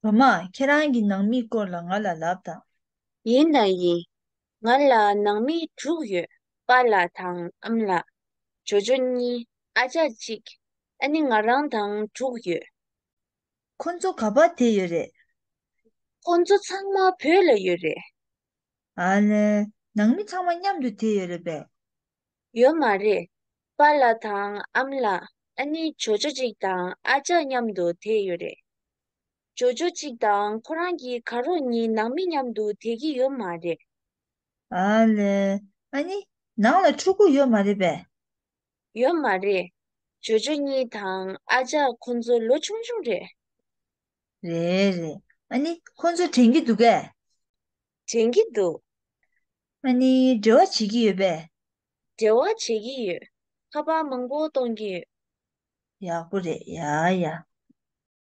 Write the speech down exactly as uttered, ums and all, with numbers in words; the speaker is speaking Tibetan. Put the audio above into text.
བུ་མ། ཁྱེད་རང་གི་ནང་མིའི་སྐོར་ལ་ང་ལ་ལབ་དང་། ཡིན་དང་ཡིན། ང་ལ་ནང་མི་དྲུག་ཡོད། པཱ་ལགས་དང་ཨ་མ་ལགས། ཇོ་ཇོ་གཉིས། ཨ་ཅག་གཅིག་ཨ་ནི་ང་རང་དང་དྲུག་ཡོད། ཁོ་ཚོ་ག་པར་བསྡད་ཡོད་རེད། ཁོ་ཚོ་ཚང་མ་བོད་ལ་ཡོད་རེད། ཨ་ལེ། ནང་མི་ཚང་མ་མཉམ་དུ་བསྡད་ཡོད་རེད་པས། ཡོད་མ་རེད། པཱ་ལགས་དང་ཨ་མ་ལགས། ཨ་ནི་ཇོ་ཇོ་གཅིག་དང་ཨ་ཅག་མཉམ་དུ་བསྡད་ཡོད་རེད། ཇོ་ཇོ་གཅིག་དང་ཁོ་རང་གི་དགའ་རོགས་གཉིས་ནང་མི་མཉམ་དུ་བསྡད་ཀྱི་ཡོད་མ་རེད། ཨ་ལེ། ཨ་ནི། ནང་ལ་ཕྲུ་གུ་ཡོད་མ་རེད་པས། ཡོད་མ་རེད། ཇོ་ཇོ་གཉིས་དང་ཨ་ཅག་ཁོ་ཚོ་ལོ་ཆུང་ཆུང་རེད། རེད་རེད། ཨ་ནི་ཁོ་ཚོ་དྲན་གྱི་འདུག་གས། དྲན་གྱི་འདུག་ཨ་ནི་འབྲེལ་བ་བྱེད་ཀྱི་ཡོད་པས། འབྲེལ་བ་བྱེད་ཀྱི་ཡོད། ཁ་པར་མང་པོ་གཏོང་གི་ཡོད། ཡག་པོ་རེད། ཡ་ཡ།